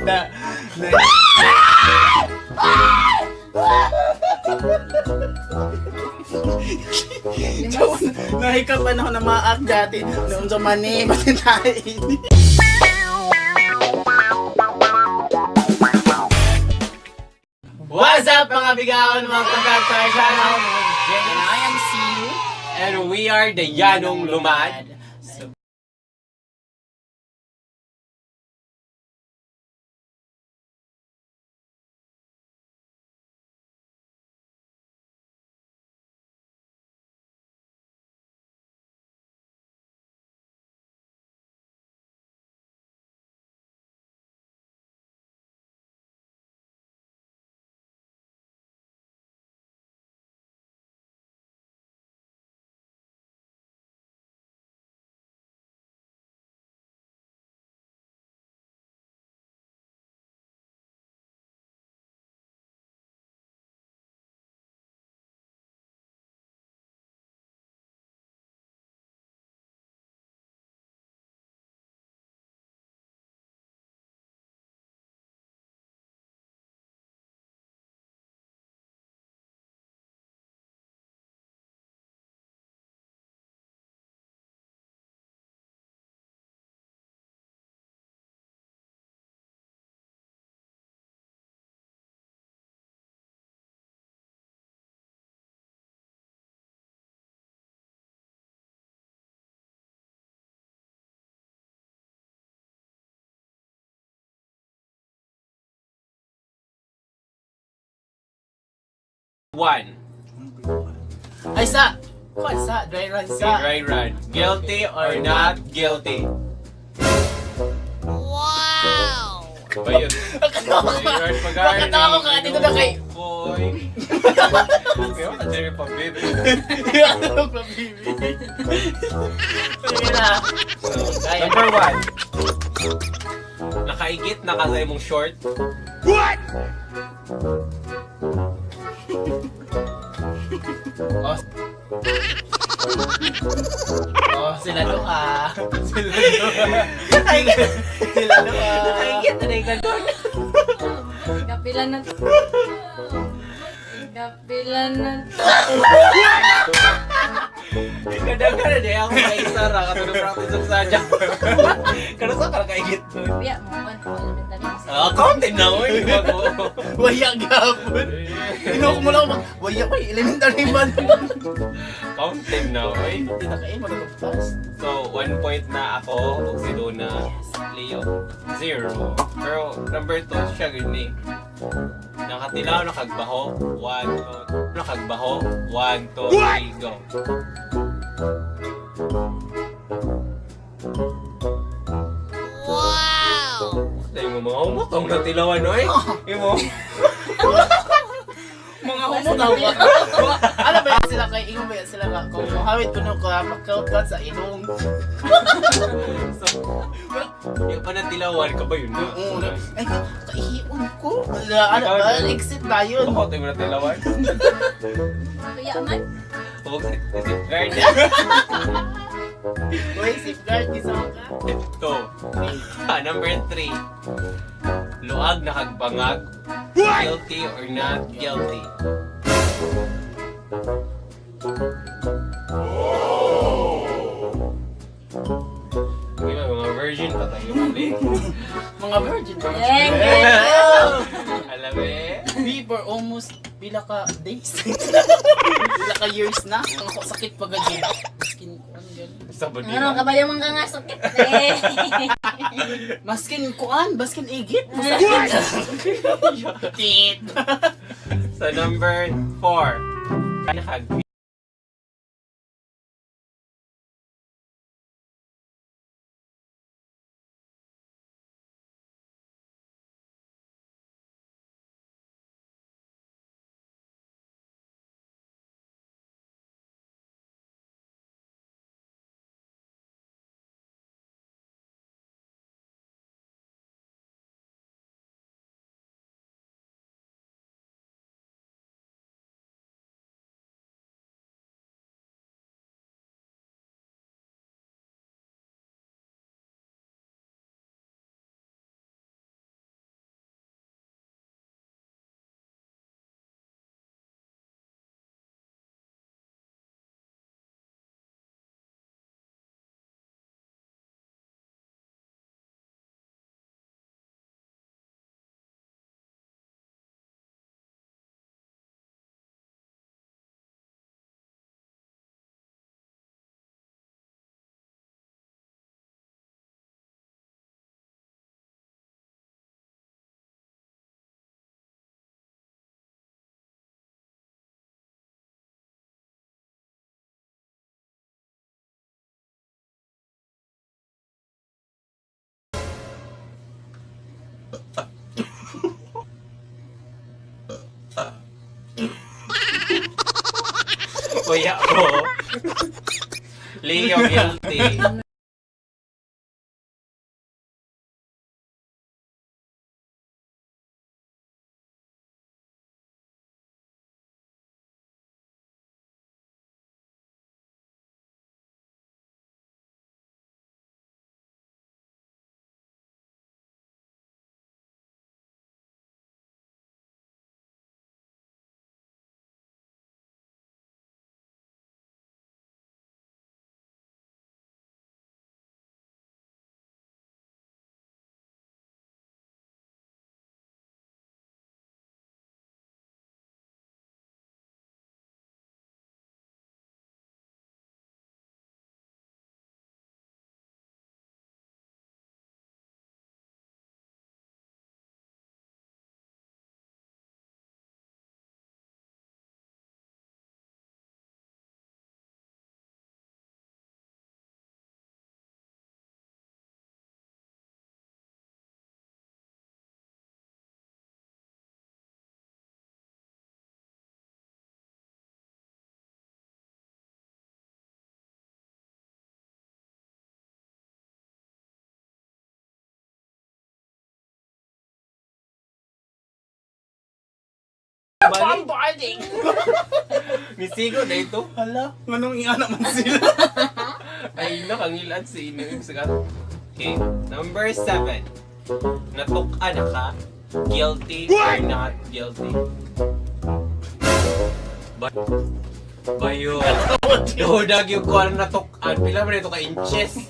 Na Nahikapan ako na maak dati. Noon sa mani, ba't tayo ini? What's up, mga bigaon? Welcome back to our channel. And I am C. And we are the Yanong Lumad. So, One. Ay, sa! Kuan sa, dry run sa. Dry run. Guilty or not guilty? Wow! Bayot. Dry run pag Bakit ako ka? Dito na kay- Boy. Kaya ka Jerry pa, baby. Ano pa, baby? Sige na. So, number one. Nakaigit na ka sa imong short. Oh. Oh, sila duha. Sila duha. Sila duha. Nakaigit na ikaw doon. Kapila na to. Kapila na to. Kadaga na di ako kay Sarah katulog practice of sadya. Kano sa ka nakaigit doon? Biya, mo ko elementary. Ah, konti na oy. Waya gapon. Inok mo lang mag waya ko elementary man. Counting na oy. Hindi na kayo magagpas. So, 1 point na ako, ug si Luna, Leo, 0. Pero number 2, siya gud ni. Nakatilaw, nakagbaho, 1, 2, nakagbaho, 1, 2, 3, go. Wow! Dahil mo mga humutong na tilawan, oy. Imo. Mga humutaw ka. Ano ba yan sila kay ingon ba yan sila ka kung mohawit kuno ka makaupat sa ilong. So, yung pa na tilawan ka ba yun na? Oo. Ay, kaihion ko. Wala, ano ba? Exit na yun. Ako, tayo mo na tilawan. Biya man. Huwag si safeguard. Uy, safeguard, isa ka. Ito. Number 3. Luag na kagbangag. Guilty or not guilty? Hindi ba, mga virgin pa tayo mali. Mga virgin pa. Thank you. Alam eh. We for almost pila ka days. Pila ka years na. Ang ako sakit pa gani. Maskin ko ano gan. Sa body. Ano, kabayo man ka nga sakit eh. Maskin kuan, baskin igit. Masakit. Tit. Sa number 4. Nakag Kuya ko. Leo, guilty. Bombarding! Misigo na ito. Hala, nganong ingana man sila? Ay, nakangilan si Inuim sa. Okay, number 7. Natuk-an na ka? Guilty or not guilty? Bayo. Dudag yung kuha na natuk-an. Pila man ito ka inches?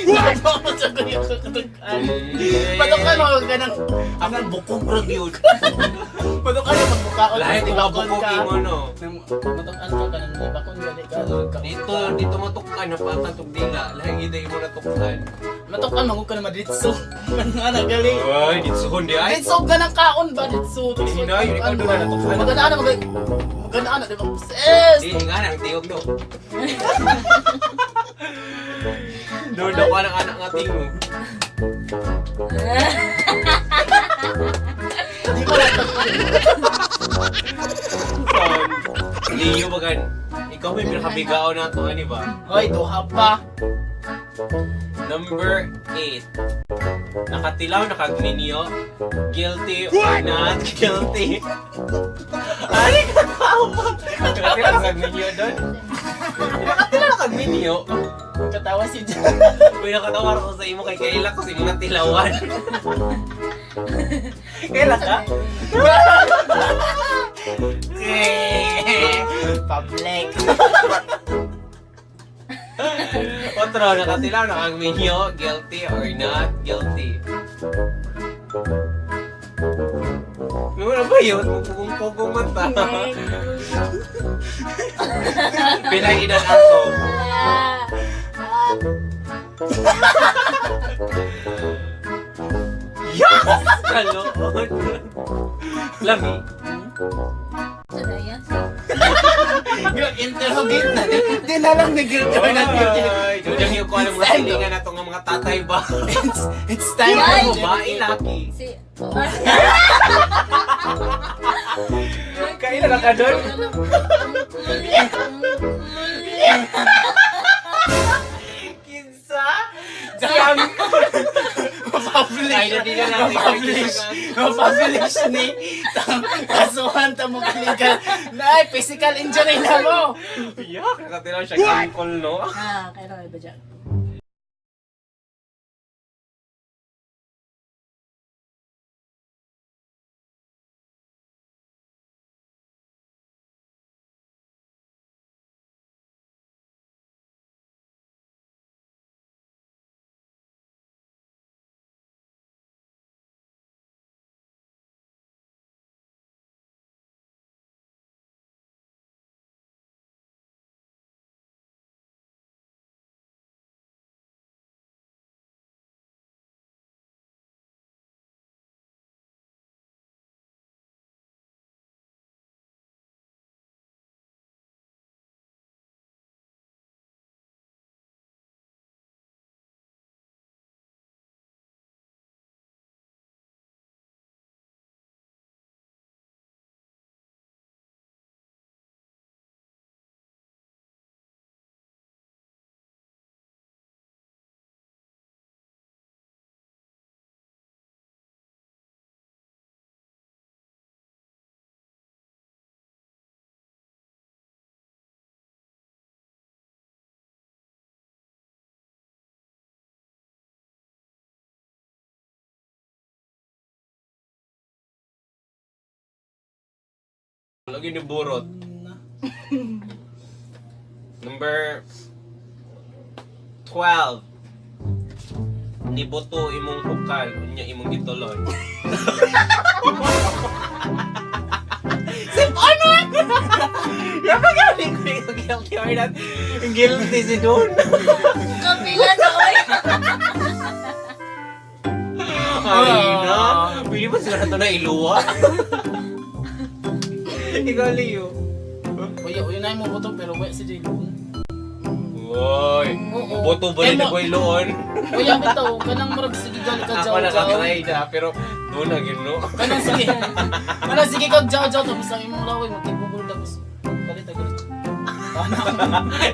What? Sa kuya ka katukan. Patukan mo ka ng Ako bukog ra gyud. Patukan mo pagbukaon. Lahat yung mga bukog ka. imo no. Matukan ka ka ng bakon gali ka. Dito, dito matukan na pa katong dila. Lahat gid mo natukan. Matukan mo ka na madritso. Nga na gali. Ay, ditso di ay. Ditso ka ng kaon ba ditso? Hindi na, yun, ikaw doon na natukan. Maganda na maganda na di ba? Sis! Di nga nang tiyog do. Doon daw ka ng anak nga tingog. Di ko natukan. Leo bagan. Ikaw may pinakabigao na to, ano ba? Hoy, duha pa. Number 8. Nakatilaw, nakagninyo. Guilty or not guilty? Ay, katawa! Nakatilaw, nakagninyo doon. Nakatilaw, nakagninyo. Katawa si Jan. Uy, nakatawa ko sa imo kay kaila ko sa imong natilawan. Kaila ka? Public. Otro, nakatilaw, nakagminyo. Guilty or not guilty? Ano na ba yun? Pugong-pugong man ta. Bilang edad ako. Yes! Kaloon. Lami. Sa yan? Interrogate na. Di na lang ni guilty or not guilty. Ay, Diyan yung ko alam mga silingan na itong mga tatay ba? It's time Ay! Ano to ba? Ilaki. Si... Kailan na ka doon? Kinsa? Jam! Mapublish. Ay, hindi na natin Mapublish. Mapublish ni. Kasuhan ta mo legal. Na, physical injury na mo. Yak, nakatilaw siya kangkol, no? Ah, kailangan ba dyan? Lagi ni burot. Number 12. Nibuto imong hukal unya imong gitulon. Sip ano? Napagaling ko yung guilty or not. Guilty si Don. Kapila na, oy. Ay na. Pwede ba siguro ito na iluwa? Ikaw, Leo. Uy, uy na mo buto pero wala si Jaylon. Uy, Oo. buto ba rin Eh, ako iluon? Uy, ang bitaw kanang murag sige gali ka Ako jaw jaw. nakatry na, pero doon na yun, no? Kanang sige. Kanang sige kag jaw jaw tapos ang imong laway magtibugol tapos galit galit.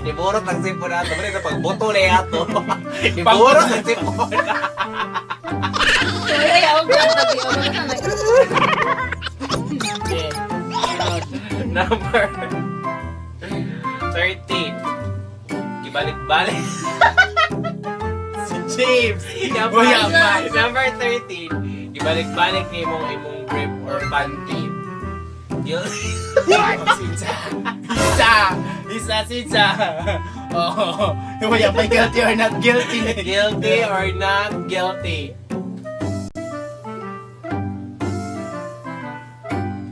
Niborot ang sipon nato. Balik na pagbuto na yato. Niborot ang sipon. Ay, ako katabi. Ako na na. Okay. Number 13. Gibalik-balik. Si James. Number, Uy, ama. number 13. Gibalik-balik ni imong imong brief or panty. Guilty. Sisa. Isa. Isa sisa. Oh. Wala pa guilty or not guilty. Guilty or not guilty?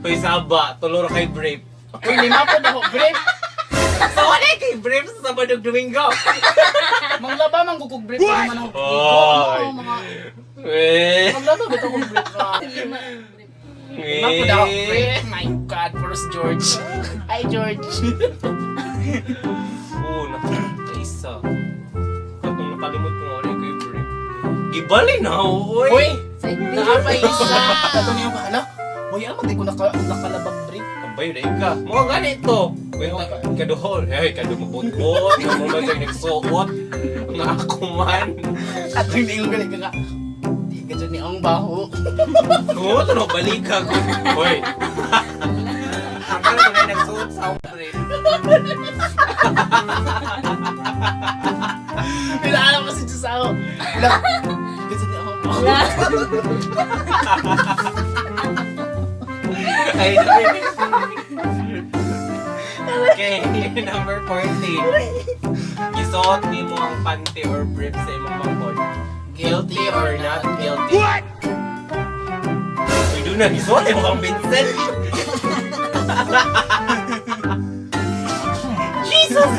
Hoy, saba. Tuluro kay brief. Uy, lima po na ko. Brief. Sa wala kay brief sa Sabado ug Domingo. Manglaba man kukog brief man ako. Oy. Oo, mga Eh. Maglaba ba kog brief na? Lima. Lima po daw brief. My God, first George. Hi George. Oo, naka isa. Katong nakalimot ko nga wala kay brief. Gibali na, oy. Uy, Side B. naapay isa. Kato niyo ka hala. Uy, ano di ko nakalabag brief. Kabay na ka. Mga ganito. Uy, kaduhol. Hey, kadumubot-bot. Mo man siya nagsuot. Nga ako man. At hindi ko galing ka nga. Di ka dyan ni ang baho. Oo, tuno balik ka. Hoy. Akala ko na nagsuot sa akong brief. Pinaalam kasi Diyos ako. Hala, di ka dyan ni ang baho. Ay, okay, number 14. Gisuot nimo ang panty or brief sa imong mangkod. Guilty or not guilty? What? Uy, doon na, gisuot mo kang Vincent. Jesus!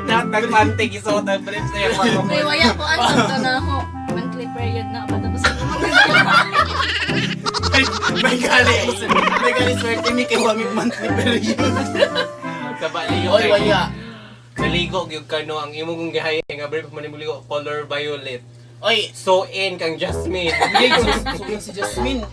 Not nagpanty, gisuot ang brief sa imong May mangkod. waya ko ang to na ako. Monthly period na ako. Tapos ako May gali. May gali swerte mi kay wamig monthly period. Sa baliyo Oy, waya. Naligo gyud ka no ang imong kong gihaya nga brief man nimo ligo color violet. Oy, So in kang Jasmine. Hindi, susunod si Jasmine.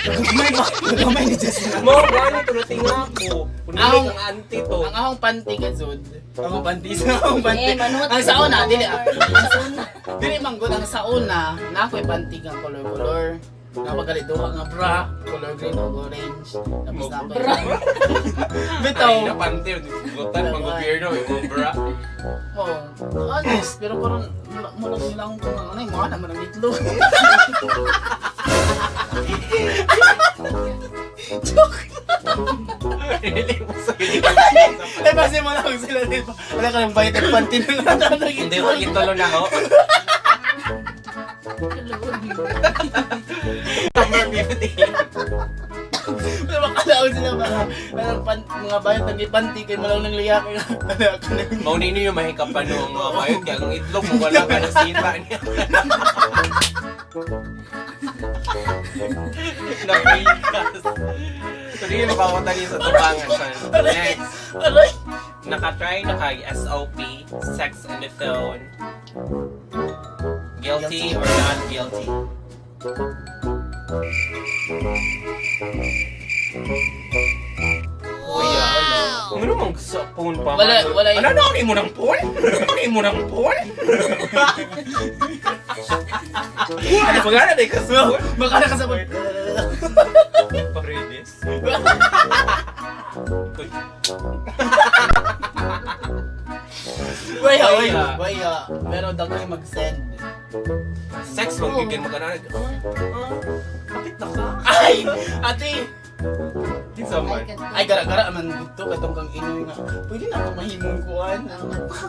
Gamay ba? Gamay ni Jasmine. Mo gani to nating ako. Kuno Ang- kang auntie to. Ang ahong panty ka, Zod. Ang ahong panty. Sa ahong panty. Eh, manuot. Ang sauna, dili. Sauna. Dili manggod ang sauna, na ako'y panty nga color-color. Napagali duha nga bra, color green o orange. Tapos na ako'y Bra. Bitaw. Ay, na panty gutan pang gobyerno imong bra. Oh, honest, pero parang murag nila akong kung ano, mga naman ang itlog. Joke. Dili mo sa Eh, base mo lang sila dito. Wala ka ng bayad ng panty na natatag. Hindi ko gitulo na ako. Number 15. Pero makalaon sila mga, mga, pan, mga bayad ng panty kay malaw ng liyak. Wala ka ng Mao ninyo yung mahikapano ang mga bayot kaya ang itlog mo wala ka nasita niya. Napikas. So di makawatan niyo sa tubangan. Next. Aray! Nakatry na kay SOP, sex on the phone. Guilty or not guilty? Kuya, ano mang sa phone pa? Wala Ano na mo ng phone? Ano mo ng phone? Ano ba nga na ka sa phone? Baka nakasabot. Paredes. Waya, Waya. waya, waya. Pero dagay mag-send. Sex man gyud mo kanang kapit na ka. Ay! Ate! Kinsa man? Ay, gara-gara man dito katong kang inoy nga. Pwede na ako mahimong kuan.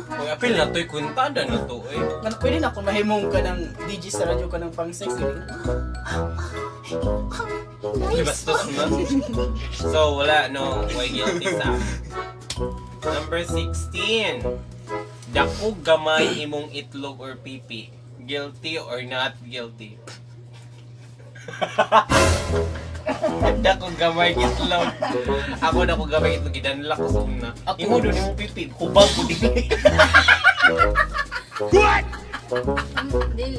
Kung apil na to'y kwintada na to eh. Ano, pwede na ako mahimong ka ng DJ sa radyo ka ng pang sex. Di bastos na. So wala no, way guilty sa. Number 16. Dako gamay imong itlog or pipi. Guilty or not guilty? Dako gamay itlog. Ako dako gamay itlog gidanlak ko sa una. Ako. Imo do nimo pipi, hubag ko dili. Dili.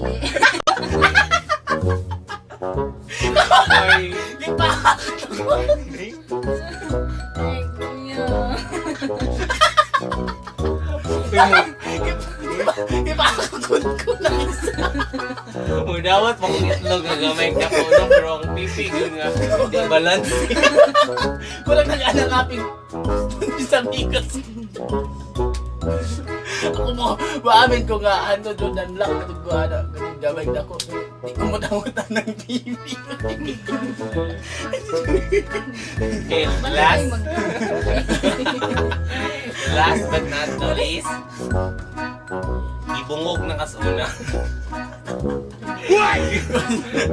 Ay. Di pa! Ay, kuya. Di pa ako ko na isa. Mudawat pa kong itlog nga gamay dako no, pero ang pipi gyud nga di balance. Walang nag-anangaping sa bigas. Ako mo, maamin ko nga, ano doon, nanlak na ko, ano, ganun gamay na ko. Di ko mutamutan ng TV. Okay, Wala last tayong last but not the least, ibungog ng kasuna.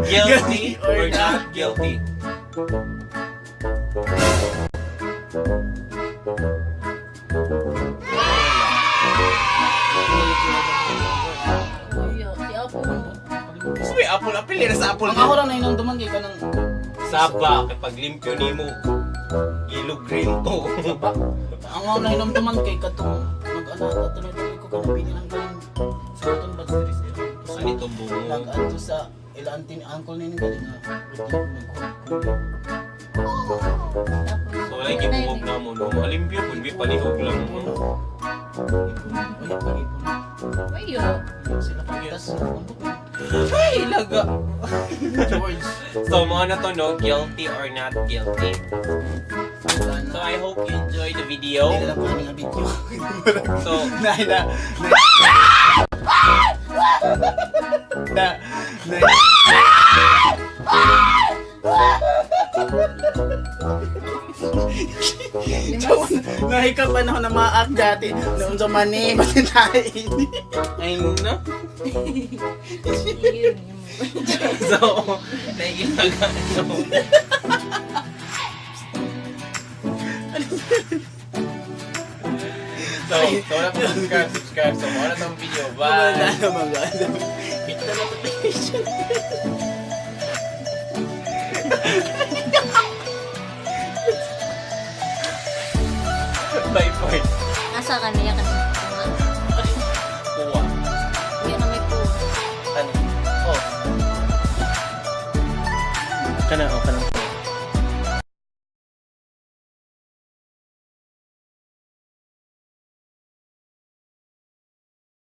Guilty or not guilty? Kuya, si Apo. Gusto mo yung apple? Apple na sa apple. Ang ako lang na inang kay ka ng Saba, kapag limpyo nimo, ilog green to. Ang ako na inang kay katong mag-ano at tuloy-tuloy ko kanang pili ng kanang sa katong batch series. Ano ito bungog? Nag-adto sa ilantin uncle nini galing nga. Tapos, So, wala yung gibungog na mo, no? Malimpyo, kundi palihog lang mo. Uy, pag-ipon. Kuya. Sila pagtas. Ay, laga! George. So, mga na to, no? Guilty or not guilty. Wala na. So, I hope you enjoyed the video. Hindi na lang po nga video. So, Na, na, na, na, na, Nahika pa na ako na maak dati. Noon sa mani, pati nain. ay na. Yun. So, thank you laga. No. So, wala pa subscribe, subscribe. So, mga na tong video. Wala Bye! na mga alam. Hit the notification. Bye, boy. Asa ka niya ka Kuha. Kuya na may puwa. Ano? Oh. Kana, oh, kana.